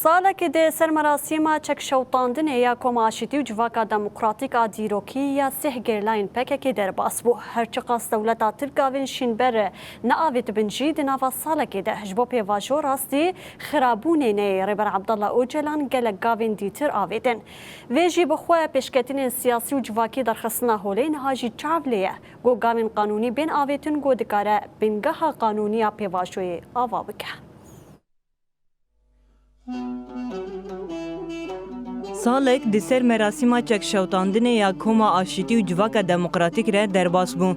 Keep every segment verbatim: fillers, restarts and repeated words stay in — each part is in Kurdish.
Salekê di ser merasîma çekşewitandinê ya Koma Aşîtî û Civaka Demokratîk a Dîrokî ya sih gerîlayên P K K derbas bû. Her çiqas dewleta Tirk gavên şînber neavêtibin jî, di nava salekê de ji bo pêvajo rastî xirabûnê neyê Rêber Abdullah Ocalan gelek gavên dîtir avêtin. Vê jî bi xwe pêşketinên siyasî û civakî derxistina holê niha jî çav lê ye ku gavên qanûnî bên avêtin ku dikare bingeha qanûnî ya pêvajoyê ava bike. Salek di ser merasîma çekşewitandinê ya Koma Aşîtî û Civaka Demokratîk re derbas bû.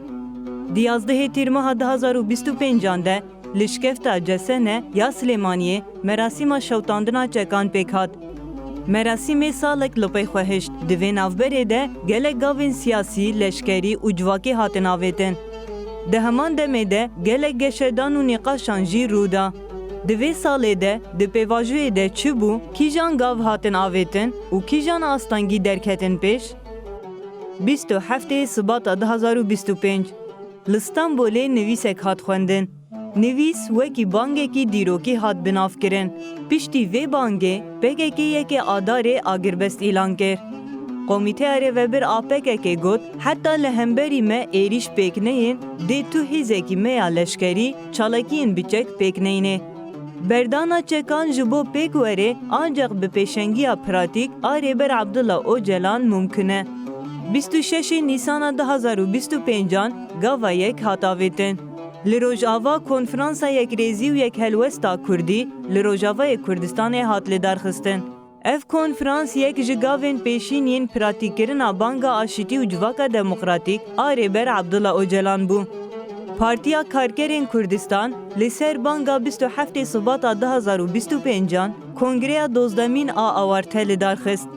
Di yazdehê Tîrmeha du hazar û bîst û pêncan de li şikefta Cesene ya Silêmaniyê merasîma şewitandina çekan pêk hat. Merasîmê Salek li pey xwe hişt. Di vê navberê de gelek gavên siyasî, leşkerî û civakî hatin avêtin. Di heman demê de gelek geşedan û nîqaşan jî rû da. Di vê salê de di pêvajoyê de çi bû, kîjan gav hatin avêtin û kîjan astengî derketin pêş? Bîst û heftê Sibata du hazar û bîst û pênc, li Stenbolê nivîsek hat xwendin. Nivîs wekî bangekî dîrokî hat binavkirin. Piştî vê bangê P K K yekê Adarê agirbest îlan kir. Komîteya Rêvebir a P K K got, heta li hemberî me êrîş pêk neyên, dê tu hêzekî me ya leşkerî çalakiyên bi çek pêk neyne. Berdana çekan ji bo pêk were ancax bi pêşengiya pratîk a Rêber Abdullah Ocalan mumkin e. Bîst û şeşê Nîsana du hazar û bîst û pêncan gava yek hat avêtin. Li Rojava Konferansa Yekrêzî û Yekhelwesta Kurdî li Rojavayê Kurdistanê hat lidarxistin. Ev konferans yek ji gavên pêşîn yên pratîkkirina banga aşîtî û civaka demokratîk a Rêber Abdullah Ocalan bû. Partiya Karkerên Kurdistan li ser banga bîst û heftê Sibata du hazar û bîst û pêncan Kongreya Dozdemîn a awarte lidarxist.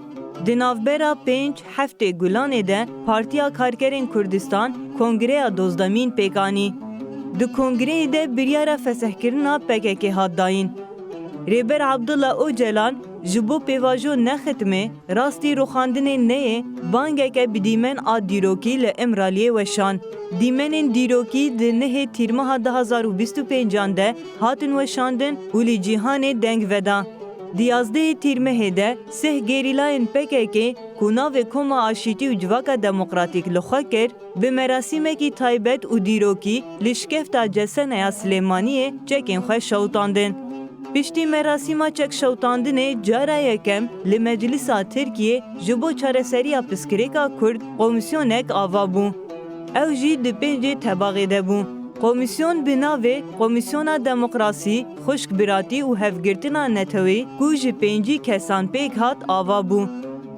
Di navbera pênc heftê Gulanê de Partiya Karkerên Kurdistan Kongreya Dozdemîn pêk anî. Di kongreyê de biryara fesihkirina P K K hat dayîn. Rêber Abdullah Ocalan ji bo pêvajo nexitmê, rastî rûxandinê neyê, bangeke bi dîmen a dîrokî li Îmraliyê weşan. Dîmenên dîrokî di nehê Tîrmeha du hazar û bîst û pêncan de hatin weşandin û li cîhanê deng veda. Di yazdehê Tîrmehê de sih gerîlayên P K K ku navê Koma Aşîtî û Civaka Demokratîk li xwe kir, bi merasîmekî taybet û dîrokî li şikefta Cesene ya Silêmaniyê çekên xwe şewitandin. Piştî merasîma çekşewitandinê cara yekem li Meclisa Tirkiyê ji bo çareseriya pirsgirêka Kurd komîsyonek ava bû. Ew jî di pêncê Tebaxê de bû. Komîsyon bi navê Komîsyona Demokrasî, Xwişkbiratî û Hevgirtina Netewî ku ji pêncî kesan pêk hat ava bû.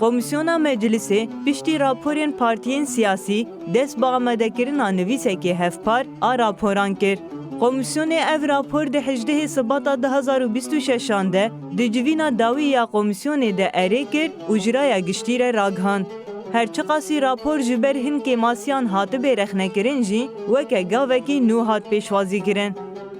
Komîsyona Meclisê piştî raporên partiyên siyasî dest bi amadekirina nivîsekê hevpar a raporan kir. Komîsyonê ev rapor di hejdehê Sibata du hazar û bîst û şeşan de di civîna dawî ya komîsyonê de erê kir û ji raya giştî re ragihand. Her çiqasî rapor ji ber hin kêmasiyan hatibe rexnekirin jî weke gavekî nû hat pêşwazîkirin.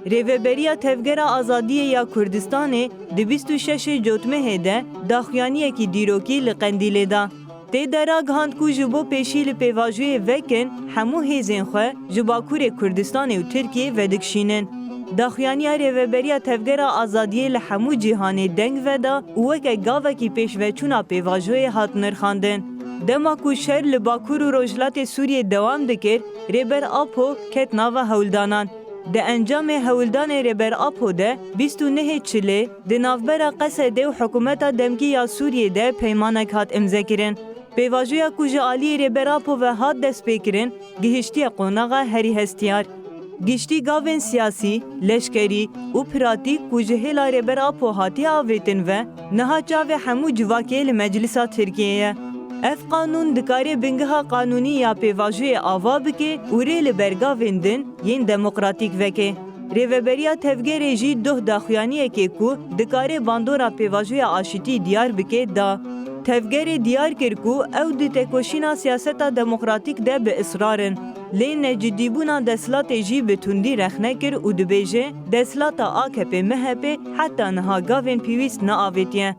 Rêveberiya Tevgera Azadiyê ya Kurdistanê di bîst û şeşê Cotmehê de daxuyaniyekî dîrokî li Qendîlê da. Tê de ragihand ku ji bo pêşî li pêvajoyê vekin, hemû hêzên xwe ji Bakurê Kurdistanê û Tirkiyê vedikişînin. Daxuyaniya Rêveberiya Tevgera Azadiyê li hemû cîhanê deng veda û weke gavekî pêşveçûna pêvajoyê hat nirxandin. Dema ku şer li Bakur û Rojhilatê Sûriyê dewam dikir, Rêber Apo ket nava hewldanan. Di encamê hewldanê Rêber Apo de bîst û nehê Çilê di navbera Qesedê û hikûmeta demkî ya Sûriyê de peymanek hat îmzekirin. Pêvajoya ku ji aliyê Rêber Apo ve hat destpêkirin, gihiştiye qonaxa herî hestiyar. Giştî gavên siyasî, leşkerî û pratîk ku ji hêla Rêber Apo hatiye avêtin ve, niha çavê hemû civakê li Meclisa Tirkiyê ye. Ev qanûn dikare bingeha qanûnî ya pêvajoyê ava bike û rê li ber gavên din yên demokratîk veke. Rêveberiya Tevgerê jî doh daxuyaniyekê ku dikare bandora pêvajoya aşitî diyar bike, da. Tevgerê diyar kir ku ew di tekoşîna siyaseta demokratîk de bi israr in. Lê necidîbûna desthilatê jî bi tundî rexne kir û dibêje, desthilata A K P M H P heta niha gavên pêwîst neavêtiye.